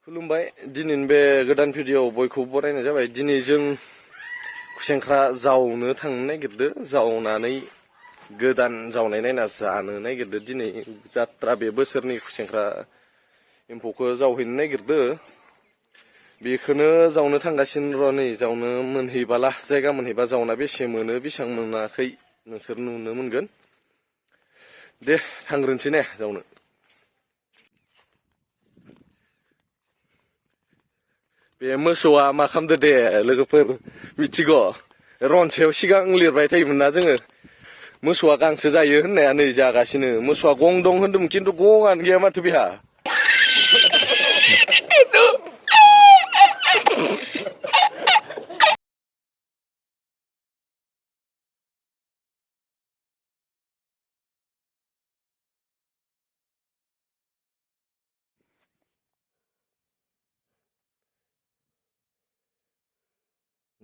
खुलुमबाय दिनैनि बे गोदान भिडिअ बयखौबो बरायनाय जाबाय। दिनै जों खुसेंख्रा जावनो थांनो नागिरदो, जावनानै गोदान जावनाय नायना जानो नागिरदो। दिनै जात्रा बे बोसोरनि खुसेंख्रा एम्फौखौ जावहैनो नागिरदो। बेखौनो जावनो थांगासिनो र'। नै जावनो मोनहैबाला, जायगा मोनहैबा जावना बेसे मोनो बेसेबां मोनाखै नोंसोर नुनो मोनगोन। दे थांग्रोनोसै ने जावनो। बे मोसौआ मा खालामदो दे लोगोफोर मिथिगौ? रनसायाव सिगां लिरबाय थायोमोन ना जोङो, मोसौआ गांसो जायो होननाया नै जागासिनो। मोसौआ गं दं होन्दोंमोन, खिन्थु गंआनो गैया माथो बेहा।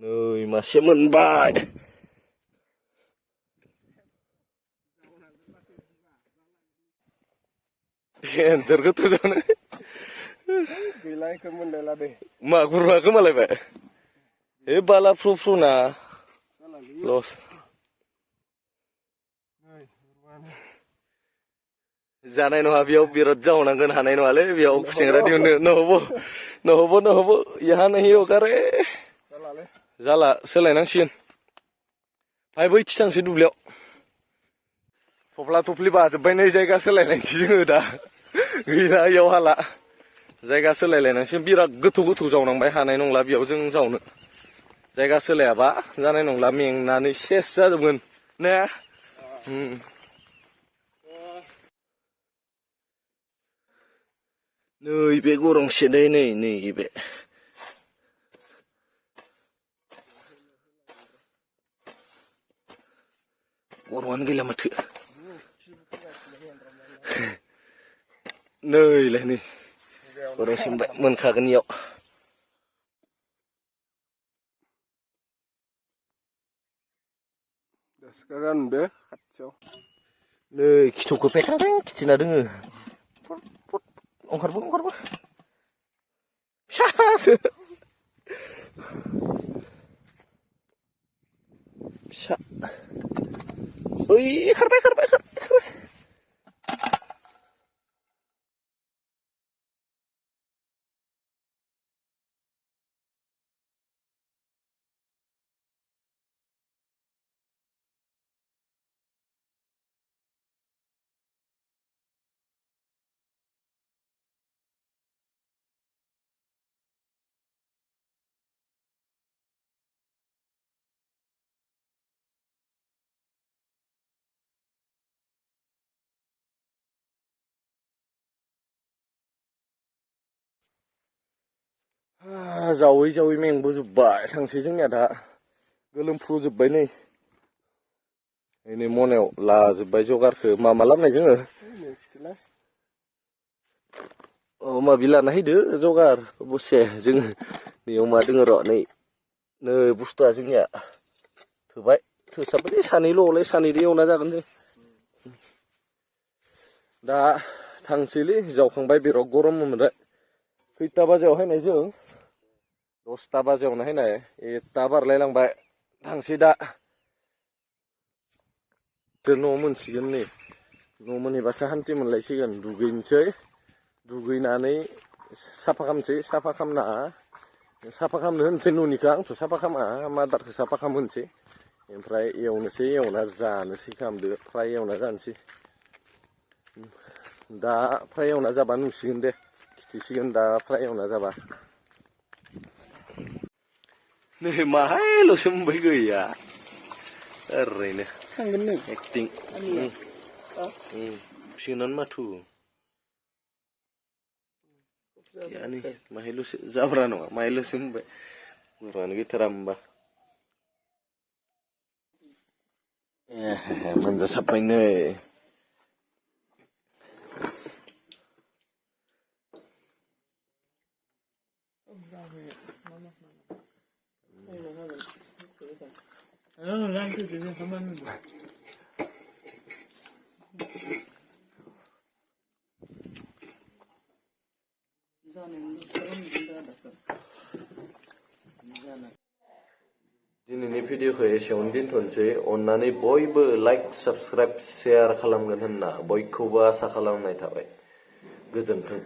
नै मासे मोनबाय। एन्जर गोथौ जानो गैला इखो मोनलायला दे। मागुरा गोमालायबाय। ए बाला फ्रु फ्रु ना लस। जानाय नङा, बेयाव बिराद जावनांगोन, हानाय नङालै बेयाव खुसेंग्रा दिहुननो। नहबो यहाँ नहीं होगा रे। जाला सोलायनांसिगोन। फाय बैथि थांसै दुब्लियाव। थफ्ला थफ्लि बाजोब्बाय, नै जायगा सोलायलायनोसै जोङो दा। गैला इयाव हाला, जायगा सोलायलायनांसिगोन। बिराद गोथौ गोथौ जावनांबाय, हानाय नंला बेयाव जों जावनो। जायगा सोलायाबा जानाय नंला, मेंनानै सेस जाजोबगोन ने। नै बे गरंसे नै बे गरंआनो गैला माथो। नैलाय नै गरंसे मोनबाय, मोनखागोन इयाव। जागोन बे खाथियाव। नै खिथौखौ पेथारें खिथिना दोङो। ओंखारबो फिसासो फिसा। ओइ खारबाय। जावै मेंबोजोब्बाय। थांसै जोंनिया दा गोलोमफ्रुजोब्बाय नै मनायाव लाजोब्बाय जगारखौ। मा लाबोनाय जोङो? अ माबि लाना फैदो जगार अबसे जोङो। नैयाव मा दोङो र', नै बुस्थुआ जोंनिया थोबाय, थोसाबबाय। सानैल'आवलाय सानैजों एवना जागोन जों। दा थांसैलै, जावखांबाय बिराद गरम मोनबाय। खैथा बाजियाव हायनाय जों? 10ता बाजियावनो हायनाय, 1ता बारलायलांबाय। थांसै दा। न' मोनसिगोन नै, न' मोनहैबासो हान्थि मोनलायसिगोन। दुगैनोसै, दुगैनानै साफा खालामनोसै। साफा खालामनो होनोसै न'निखौ। आंथ' साफा खालामा, मादारखौ साफा खालामहोनोसै। ओमफ्राय एवनोसै, एवना जानोसै। खालामदो फ्राय एवना जानोसै। दा फ्राय एवना जाबा नुसिगोन दे, खिथिसिगोन दा फ्राय एवना जाबा। नै माहायल'सो मोनबाय, गैया ओरैनो थांगोन नै एक्टिं। फिसिगोनानो माथो गैया नै माहायल'सो, जाब्रा नङा माहायल'सो मोनबाय। गुरानो गैथारा होमबा। मोनजासाबबाय नै। दिनैनि भिडिअखौ एसेयावनो दोनथ'नोसै अननानै बयबो लाइक साबस्क्राइब शेयार खालामगोन होनना बयखौबो आसा खालामनाय थाबाय गोजोन्थों